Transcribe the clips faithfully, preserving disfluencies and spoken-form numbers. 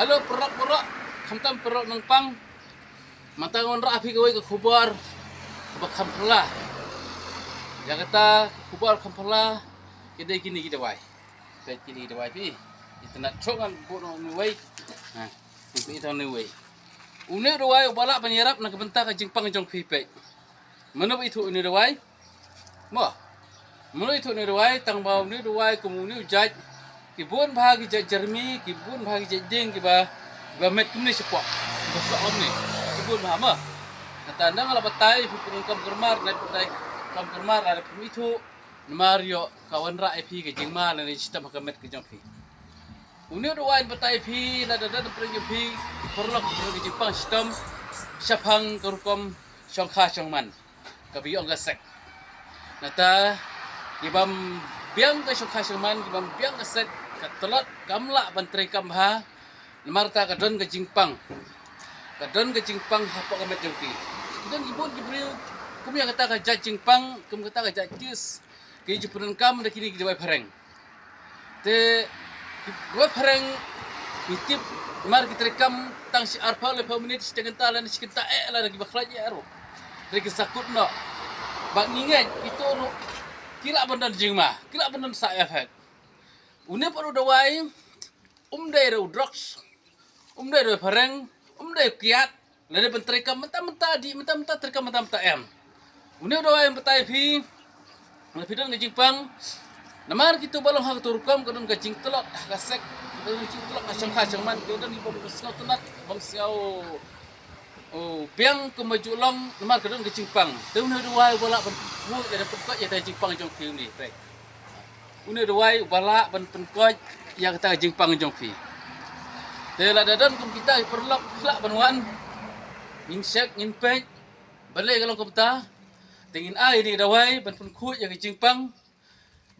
Hello, paralok baroh, khamtam paralok nongpang. Mynta ngan wanrah ïa phi kawei ka khubor kaba kham phylla. Ïa kata ka khubor kham phylla, ki dei kine ki dawai. Peit kine ki dawai phi. Ïa tang ngan buh noh une uwei. Ha, peit ïa une uwei. Une u dawai uba lah ban ïarap na ka bynta ka jingpang jong phi, peit. Mano ba ithuh une u dawai? Mo. Mano ithuh une u dawai? Tang ba une u dawai kum une u jait, ki bun bha ki jait jermi, ki bun bha ki jait dieng kiba, kiba met kumne shapoh. Kiba soh kumne. Ki bun bha mo. Kata nang la batai phi pyndonkam kyrmar, nai batai kam kyrmar, la da phim ithuh. Namar ïoh ka wanrah ïa phi ka jingma lane shitom ha ka met ka jong phi. Une u dawai yn batai ïa phi, lada don pyrshah ïa phi, paralok, ka jingpang shitom shaphang ka rukom shongkha shongman, kaba ïoh ong ka sek. Nangta, ki bym biang ka shongkha shongman, ki bym biang ka sek, ka tlot kam lah ban treikam bha. Namar kata ka don ka jingpang. Ka don ka jingpang hapoh ka met jong ki. Ki don ki bun ki briew kum ïa kata ka jait jingpang, kum kata ka jait kis, ki ju pyndonkam da kine ki dawai phareng. Te ki dawai phareng, ngi tip, namar ki treikam tang shi arphew laiphew minit, shi kynta lane shi kynta eh, lane kiba khlaiñ eh ruh. Te ki sa kut noh. Bad ngi ngeit kito ruh ki lah ban don jingma, ki lah ban don side effect. Une pat u dawai um dei ruh u drugs, um dei ruh u phareng, um dei u kiad, lane ban treikam mynta mynta, dih mynta mynta, treikam mynta mynta, em. Une u dawai yn batai ïa phi, lada phi don ka jingpang, namar kito ba long ha kato ka rukom ka don ka jingtlot ha ka sek, ka don ka jingtlot ha ka shongkha shongman, ka don ki bym sngew tynnad, bym sngew, oh, biang kumba ju long, namar ka don ka jingpang. Te une u dawai uba lah ban pynkoit ïa kata ka jingpang jong phi une, peit. Une u dawai uba lah ban pynkoit ïa kata ka jingpang jong phi. Te lada don kum kita ki paralok, lah ban wan, ngin check, ngin peit, balei ka long kumta. Te ngin ai ïa une u dawai ban pynkhuid ïa ka jingpang.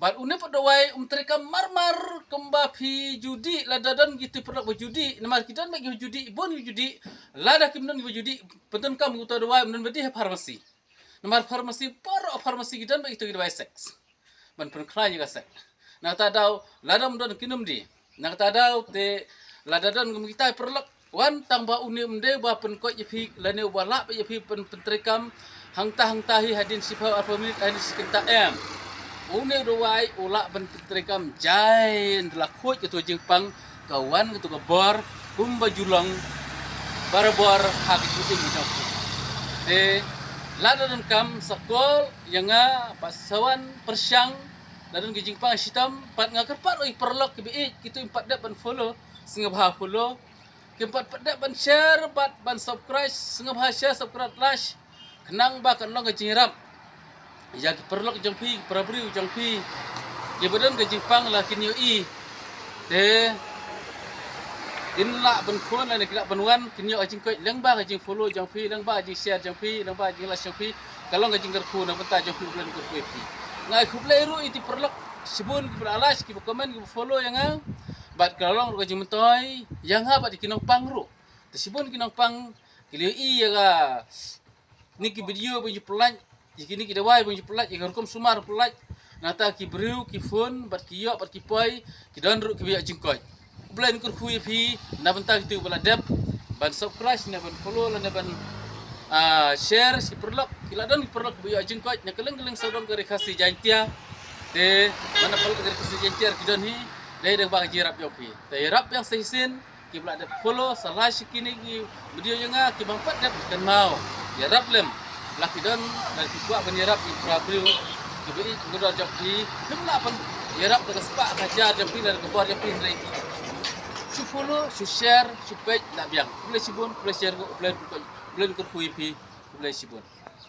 Bad une pat u dawai um treikam marmar kumba phi ju dih, lada don kito ki paralok ba ju dih, namar ki don bad kiba ju dih, bun kiba ju dih. Lada kim don kiba ju dih, pyndonkam ïa uto u dawai, ym don ba dih ha pharmacy. Namar pharmacy, baroh pharmacy ki don bad kito ki dawai sex ban pynkhlaiñ ïa ka sek. Na kata ka daw, lada ym don, kin ym dih. Na kata ka daw te, lada don kum kita ki paralok, wan tang ba une um dei uba pynkoit ïa phi, lane uba lah beit ïa phi pyn, pyntreikam hangta hangta hi hadien shiphew arphew minit, hadien shi kynta, em. Une u dawai u lah ban pyntreikam jaiñ, ynda la khuid kato ka jingpang, ka wan kato ka bor kumba ju long barabor ha ka jingim jong phi. Te lada donkam, sa call ïa nga, bad sa wan pyrshang. Lada don ka jingpang shitom, bad nga kyrpad ruh ïa ki paralok kiba ïeit, kito kim pat dep ban follow, sngewbha follow. Kim pat, pat dep ban share bad ban subscribe, sngewbha share, subscribe, like, khnang ba kan long ka jingïarap ïa ki paralok jong phi, ki para briew jong phi, kiba don ka jingpang la kin ïohi. Te kin lah ban phone lane kin lah ban wan, kin ïoh ka jingkoit lyngba ka jingfollow jong phi, lyngba ka jingshare jong phi, lyngba ka jinglike jong phi. Ka long ka jingkyrkhu na bynta jong phi, U Blei un kyrkhu ïa phi. Nga ai khublei ruh ïa ki paralok shibun kiba la like, kiba comment, kiba follow ïa nga. Bad ka long ruh ka jingmyntoi ïa nga bad ïa ki nongpang ruh. Te shibun ki nongpang ki la ïohi ïa kane ka video ba ngi ju pyllait, ïa kine ki dawai ba ngi ju pyllait, ïa ka rukom sumar pyllait. Nangta ki briew ki phone bad ki ïoh bad ki poi, ki don ruh kiba ïoh jingkoit. U Blei un kyrkhu ïa phi na bynta kito ba la dep ban subscribe ne ban follow lane ban, ah, share. Ki paralok, ki la don ki paralok ba ïoh jingkoit na kylleng kylleng sawdong ka Ri Khasi Jaiñtia. Te man la pynlong ka Ri Khasi Jaiñtia ki don hi, dei da kaba ka jingïarap jong phi. Te ïarap biang sa shisien. Kiba la dep follow, sa like ïa kine ki video jong nga, kiba ym pat dep kynmaw ïarap lem. La ki don, la ki kwah ban ïarap ïa ki para briew kiba ïeit, kiba kordor jong phi. Phim lah ban ïarap da ka spah ka hajar jong phi, da ka bor jong phi hynrei shu follow, shu share, shu peit, la biang. Khublei shibun, khublei shibun, khublei, khublei kyrkhu ïa phi, khublei shibun.